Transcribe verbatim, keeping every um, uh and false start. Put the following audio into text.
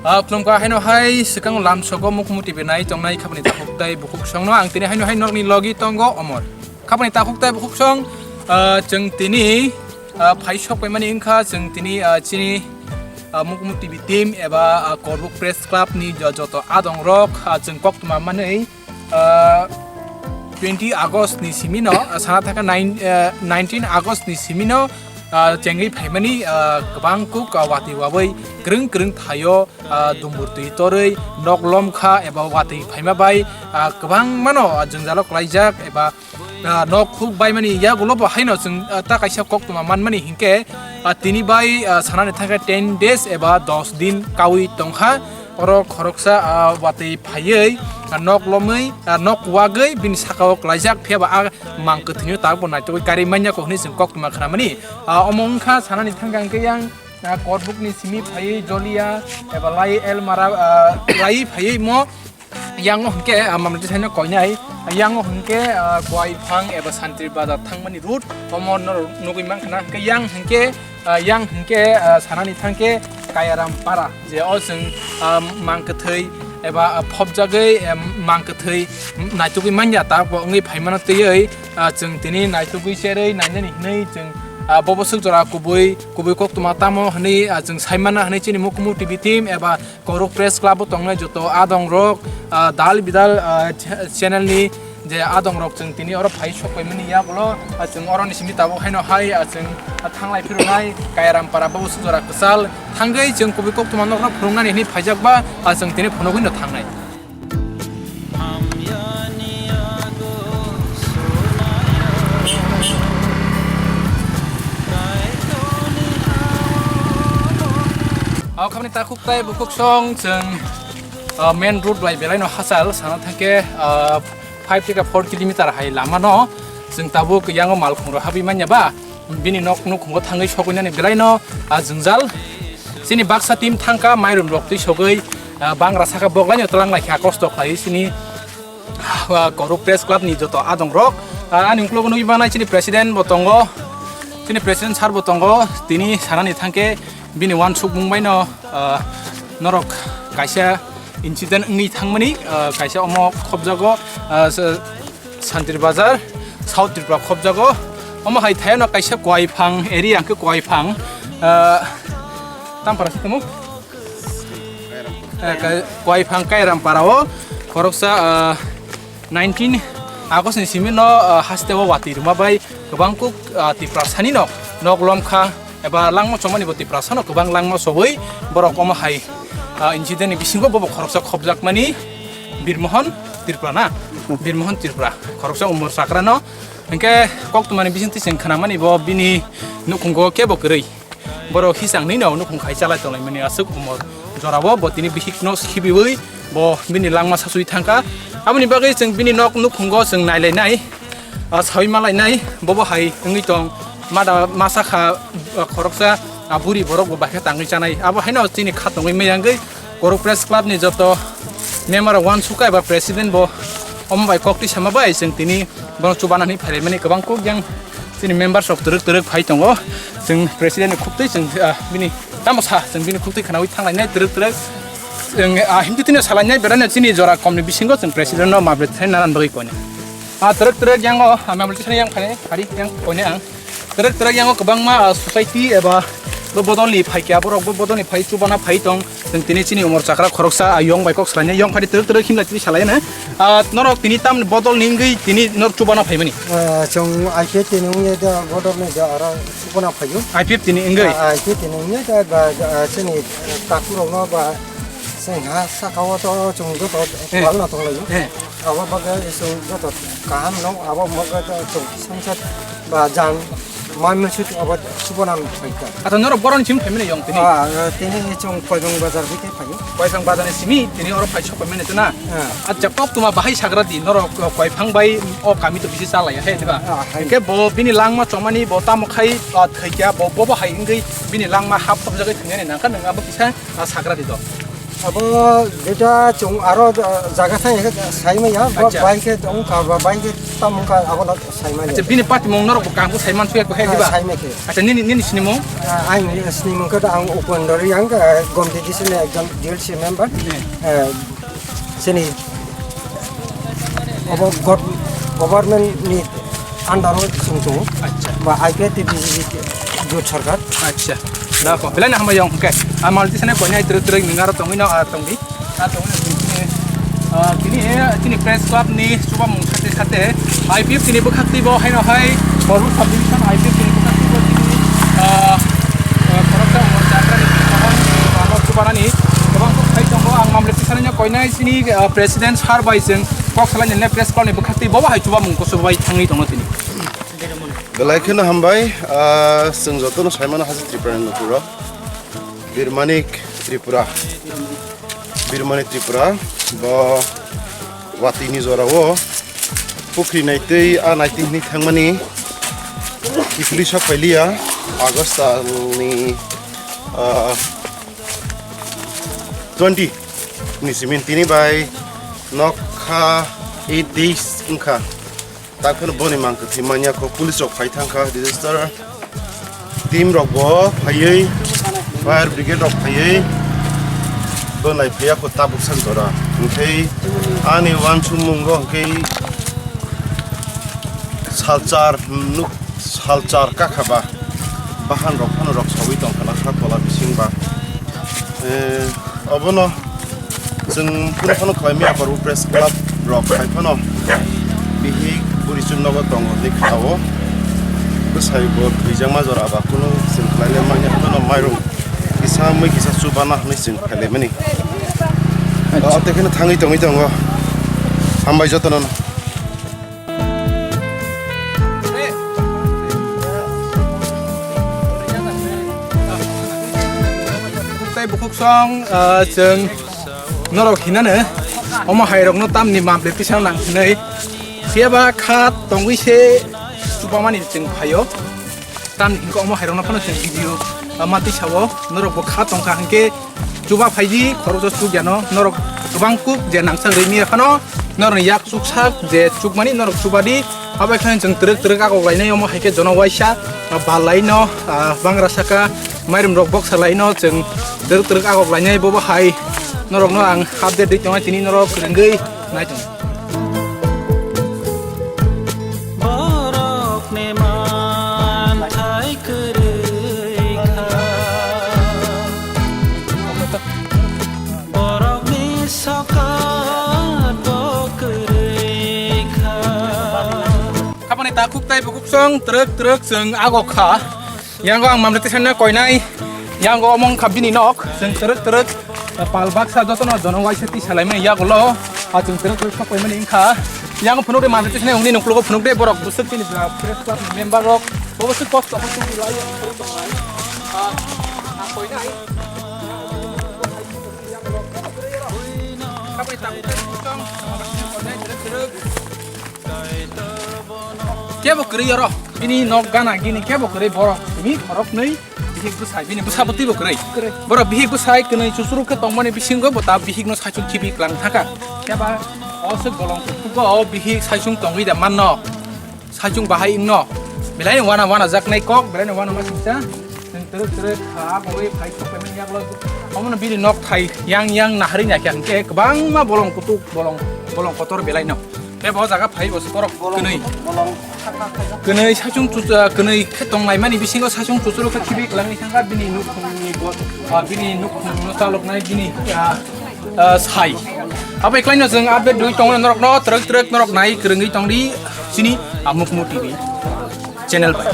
Ah, khulumkha haino hai swkang lamsogo Mukmu T V nai tongnai khapani takhuk tai bukhuk songno ang tini haino hai nokni logi tongo Omor. Khapani takhuk tai bukhuk song, ah, chwng tini, ah, phai sok paimani wngkha chwng tini, ah, chini, ah, Mukmu T V team eba, ah, Korbuk Press Club ni jo-, joto adong rok, ah, chwng koktwma manwi, ah, twenty August ni simi no, ah, sana thaka nine, ah, nineteen August ni simi no, ah, chengwi phaimani, ah, kwbang kuk, ah, watwi wabwi kwrwng kwrwng thaio, ah, dumbur twi torwi nok lomkha eba watwi phaima bai, ah, kwbangmano, ah, jwngjalo klaijak eba, ah, nok huk baimani yagulo bo haino chwng, ah, ta kaisa koktwma manmani hinkhe, ah, tini bai, ah, sanani thangkhe ten days eba dos din kaui tongkha. Oro khoroksa, ah, watwi phaiwi, ah, nok lomwi, ah, nok wagwi bini sakao klaijak, phiya ba ah mang kwthwino tabukbo naitugwi karwi manya kok hwnwi chwng koktwma khnamani. Ah, omo wngkha sanani thangkhe hwnkhe yang, ah, Korbukni simi phaiwi Jolia eba lai Elmara, ah, lai phaiwi mo yango hwnkhe, ah, mamriti saino koinai, yango hwnkhe, ah, Kuaiphang eba Santri Bazar thangmani route, omo norok nugwi mankha na, hwnkhe yang hwnkhe, ah, yang hwnkhe, ah, sanani thangkhe Kayaram Para, je o chwng, ah, mang kwthwi eba, ah, phobjagwi, em, mang kwthwi naitugwi manya, tabukbo wngwi phaimano twiwi, ah, chwng tini naitugwi cherwi nainani hwnwi chwng, ah, bobo swk jora kubui, kubui koktwma tamo hwnwi, ah, chwng saimana hwnwi chini Mukmu T V team eba Koruk Press Club o tongnai joto adong rok, ah, dal bidal, ah, ch-, channel ni je adong rok chwng tini oro phai sok paimani yagulo, ah, chwng oro ni simi tabuk haino hai, ah, chwng, ah, thanglai phirwnai Kairam Para Babu Sujora Kwchal thangwi chwng kubui koktwma nok no phwrwngnani hwnwi phaijak ba, ah, chwng tini phunugwi no thangnai. Aw khamni takhuk tai bukhuk song chwng, ah, main road bai belai no hachal sana thangkhe, ah, five thika four kilometer hai lama no chwng tabuk yango malkhung rok habwi manya ba. Bini nok nukhungo thangwi sogwinani belaino, ah, jwngjal. Chini baksa team thangkha mairum rok twi sogwi, ah, bangra saka boglaino twlang laikha kosto khlaiwi chini, ah, Koruk Press Club ni joto adong rok. Ah, ani uklogo nugwi manai chini president bo tongo, chini president sir bo tongo, tini sanani thangkhe bini uansukmung baino, ah, norok kaisa incident wngwi thangmani, ah, kaisa omo khobjago, ah, se-, Santri Bazar, South Tripura khobjago. Omo hai thayano kaisa Kuaiphang area hwnkhe Kuaiphang, ah, Tampara se tamo? Eh, Ka-, Kuaiphang Kairam Para o khoroksa, ah, nineteen August ni simi no, ah, haste o watwi rwma bai kwbang kuk, ah, Tiprasani no nok lomkha eba langma chomani bo Tiprasano kwbang langma chobwi borok omo hai, ah, incident ni bisingo bobo khoroksa khobjakmani Birmohon Tripura na? Birmohon Tripura khoroksa umor chakra no. Hwnkhe koktwmani bisingtwi chwng khnamani bo bini nukhungo kebo kwrwi. Borok hisang nino nukhung khai chalai tonglaimani aswk umor jorao bo tini bihikno khibiwi bo bini langma sasui thangkha. Aboni bagwi chwng bini nok nukhungo chwng nailainai, ah, saui malainai, bobo hai wngwi tong. Mada masa kha, ah, khoroksa, ah, buri borok bo bahai khe tangwi chanai. Abo haino chini kha tongwi meyangwi Korok Press Club ni joto member rok uansukha eba president bo omo bai kok twi sama bai chwng tini bono chubanani phailaimani kwbang kok yang chini members rok twrwk twrwk phai tongo. Chwng president ni khuktwi chwng, ah, bini tamo sa chwng bini khuktwi khwnaui thanglainai twrwk twrwk. Chwng, ah, himtwi tini salainai berani chini jora komni bisingo chwng president no mabri thai nanan bagwi koinai. Ah, twrwk twrwk yang o, ah, mabri thani yang phai, hari yang koinai ang. Twrwk twrwk yango kwbangma, ah, society eba bo bodolni phaikha, borok bo bodolni phai chubana phai tong. Chwng tini chini umor chakra khoroksa, ah, yong bai kok salainai, yong phari twrwk twrwk himlai tini salainai. Ah, norok tini tamni bodolni wngwi tini norok chubana phaimani? Ah, chwng I P F tini wngya da bodolni da aro chubana phaio. I P F tini wngwi? Ah, I P F tini wngya da ba, ah, chini takhurokno ba chwng ha sakao to chwng joto Eh. kwbangno tonglaio. Eh. Abo bagwi chwng joto kaham no, abo bagwi chwng songsa ba jang mai masi abo subonan phaikha. Ato norok boroni chim phaimani yong tini? Ah, tini chwng Koibang bazar bike phaio. Koibang bazar ni simi tini oro phai sok phaimani tuna? Ah. Acha kok tuma bahai sagra di norok Koibang bai o kami to bisi chalai he diba? Ah, hai. Ke bo bini langma chomani bo tamo khai, ah, thaikya bo bo bo hai wngwi bini langma hap hap jagwi thangani nangkha nang abo kisa, ah, sagra di do. Abo jeta chwng aro jaga thang khe sai maya, ba Acha. Bai khe wng kha, ba bai khe tam wng kha, abo no sai maya. Acha, bini party mung norok bo kang bo sai man suya ko hai diba? Sai maya khe. Acha, nini, nini sini mung? Ah, ang sini mung khe ang Upendra Reang, ah, Gomti D C ni ekjon D L C member. Hmm. Eh, sini Obo gov-, government ni under o song tongo. Acha. Ba I P F T B J P jot sarkar. Acha. Da ko, belai na hambai yong, okay. Amal ti sene koinai trek trek ningaro tongwi no, ah, tongwi. Ah, tongwi no, ah, tini, eh, tini press club ni chuba mung sate sate I P F T ni bwkhak twi bo haino hai Bormur subdivision I P F T ni bwkhak twi bo tini, ah, ah, khoroksa wng jagrani, ah, chubanani kwbang kok khai tongo. Ang mamle ti sene koinai sini, ah, president sir bai chwng kok salai nini press club ni bwkhak twi bobo hai chuba mung kusu bai thangwi tongo tini. Belai kheno hambai, ah, chwng jotono saimano hasi Tripura ni nokuro. Birmanik Tripura. Birmanik Tripura, bo watwi ni jora o pukhri naitwi a naitwi hwnwi thangmani kiphilwi sok phailiya August salni, ah, twenty ni simin tini bai nokha eight days wngkha. Takhwno boni mang kwthwi manya kok police rok phai thangkha, disaster team rok bo phaiwi, fire brigade rok phaiwi bo nai phaiya kho tabuk san jora. Hwnkhe ani uansukmungo hwnkhe salchar nuk salchar kakha ba bahan rok phano rok sawi tongkha na kha tola bising ba. Eh, obono chwng phano phano khlai maya korbo press club rok khai phano bihik buri chwng nogo tongo hinwi kha o. Bwsai bo thwijakma jora ba kunu chwng khlai le manya phano mairum kisa mui kisa chubana hinwi chwng khlai le mani. Acha. O tei kheno thangwi tongwi tongo. Hambai jotono no. Tei bukhuk song, ah, chwng norok hinane omo hai rokno tamni mamle tisa nang hinwi phiya ba kha tongwi se chubamani chwng phaio. Tamni hwnkhe omo hai rokno phano chwng video, ah, ma tisa o norok bo kha tongkha hwnkhe chuba phaidi khoroksa chukya no norok kwbang kuk je nangsak rwi manya phano norokni yak chuksak je chukmani norok chubadi. Abai kheno chwng twrwk twrwk agok lainai omo hai khe jono waisa, ah, bal lai no, ah, bangra saka mairum rok boksa lai no chwng twrwk twrwk agok lainai bobo hai norok no ang update rwi tongnai tini norok kwrwngwi nai tong. Borokni manthai kwrwi kha. Borokni sokat bo kwrwi kha. Aboni takhuk tei bukhuk song twrwk twrwk chwng agok kha. Yango ang mamre tisana koinai. Yango omo wngkha bini nok. Chwng twrwk twrwk, eh, pal baksa jotono jono waisa tisa laimani yagulo. Ah, chwng twrwk twrwk sok paimani wngkha. Yango phunuk de mamre tisana ungni nuklugo phunuk de borok bwswk chini, ah, press club member rok. Bo bwswk kosto khe chini lai. Ah, ang koinai. Kebo kwrwi oro, bini nok gana gini kebo kwrwi borok tini khoroknwi bihik bwsai, bini bwsa bwtwi bo kwrwi. Kwrwi. Borok bihik bwsai kwnwi chuchuru khe tongmani bisingo bo ta bihik no saichung khibi klang thangkha. Keba o swk bolong kuthuk o bihik saichung tongwi da manno. Saichung bahai wngno. Belai no wana wana jaknai kok, belai no wana ma singsa. Chwng twrwk twrwk kha, boi phai sok phaimani yagulo. Omono bini nok thai yang yang naharwi naikha hwnkhe kwbangma bolong kutuk, bolong, bolong kotor belai no. Tei bo jaga phai bo borok kwnwi. Kwnwi saichung chu-, ah, kwnwi khe tonglaimani bisingo saichung chuchuru khe khibi kwlangwi thangkha bini nukhungni bo, ah, bini nukhungno chaloknai bini, ah, ah, sai. Abo eklaino chwng update rwi tongo norokno, twrwk twrwk norok nai kwrwngwi tongdi chini Amukmu T V channel bai.